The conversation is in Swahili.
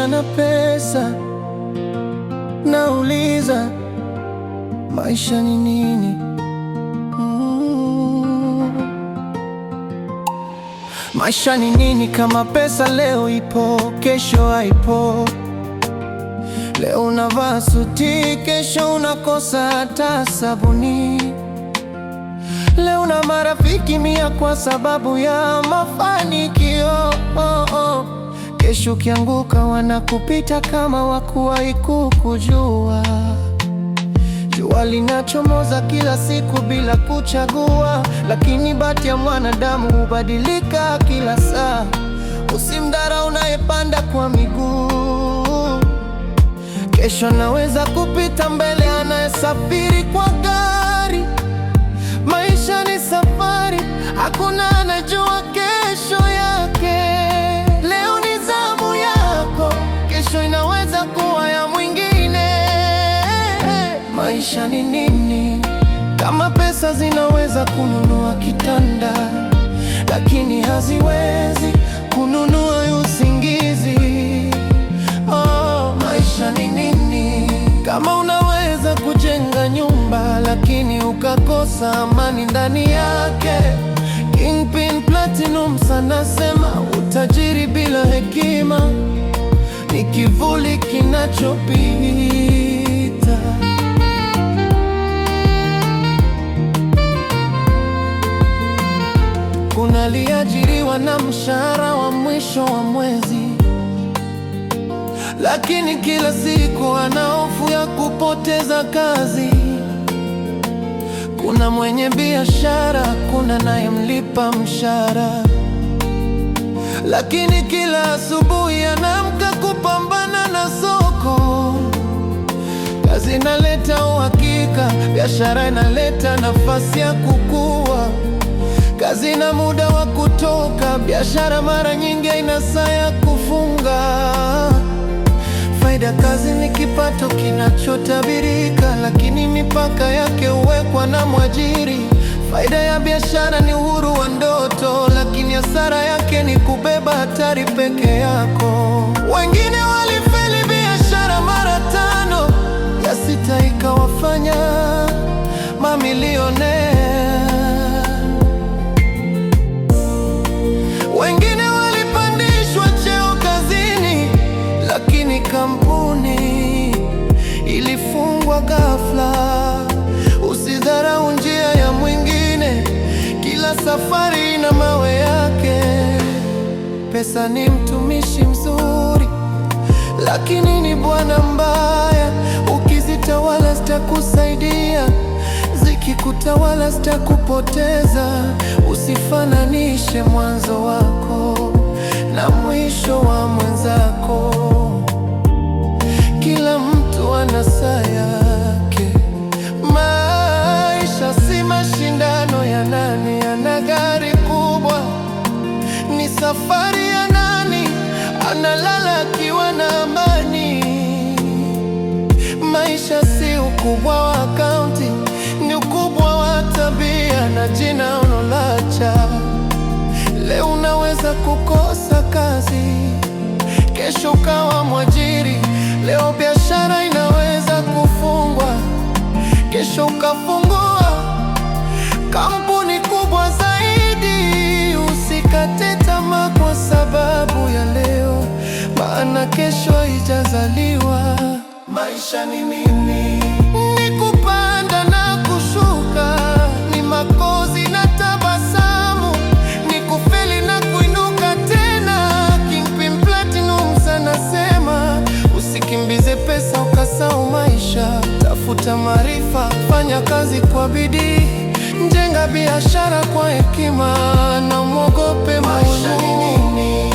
Maisha na pesa, nauliza maisha ni nini? Mm. Maisha ni nini kama pesa leo ipo, kesho haipo? Leo unavaa suti, kesho unakosa hata sabuni. Leo una marafiki 100 kwa sababu ya mafanikio, oh. Kesho ukianguka wanakupita kama hawakuwahi kukujua. Jua linachomoza kila siku bila kuchagua, lakini bahati ya mwanadamu hubadilika kila saa. Usimdharau unayepanda kwa miguu, kesho anaweza kupita mbele anayesafiri kwa gari. Maisha ni safari, hakuna anajua kesho yake. Leo ni zamu yako, kesho inaweza kuwa ya mwingine. Maisha ni nini kama pesa zinaweza kununua kitanda, lakini haziwezi kununua usingizi? Oh, maisha ni nini kama unaweza kujenga nyumba lakini ukakosa amani ndani yake? Kingpin Platnumz anasema utajiri bila hekima ni kivuli kinachopita. Kuna aliyeajiriwa na mshahara wa mwisho wa mwezi, lakini kila siku ana hofu ya kupoteza kazi. Kuna mwenye biashara, kuna anayemlipa mshahara, lakini kila asubuhi anaamka kupambana na soko. Kazi inaleta uhakika, biashara inaleta nafasi ya kukua. Kazi ina muda wa kutoka, biashara mara nyingi haina saa ya kufunga. Faida kazi ni kipato kinachotabirika, lakini mipaka yake huwekwa na mwajiri. Faida ya biashara ni uhuru wa ndoto, lakini hasara yake ni kubeba hatari peke yako. Wengine walifeli biashara mara tano, ya sita ikawafanya mamilionea. Wengine walipandishwa cheo kazini, lakini kampuni ilifungwa ghafla. Usidharau njia ya mwingine, kila safari ina mawe yake. Pesa ni mtumishi mzuri, lakini ni bwana mbaya. Ukizitawala zitakusaidia, zikikutawala zitakupoteza. Usifananishe mwanzo wako na mwisho wa mwenzako. Kila mtu ana saa yake. Maisha si mashindano ya nani ana gari kubwa, ni safari ya nani analala akiwa na amani. Maisha si ukubwa wa akaunti, ni ukubwa wa tabia na jina unaloacha. Leo unaweza kukosa kazi, kesho ukawa mwajiri. Leo biashara inaweza kufungwa, kesho ukafungua kampuni kubwa zaidi. Usikate tamaa kwa sababu ya leo, maana kesho haijazaliwa. Maisha ni nini? Ni kupanda na kushuka, ni machozi na tabasamu, ni kufeli na kuinuka tena. Kingpin Platnumz anasema usikimbize pesa ukasahau maisha. Tafuta maarifa, fanya kazi kwa bidii, jenga biashara kwa hekima na mwogope Mungu.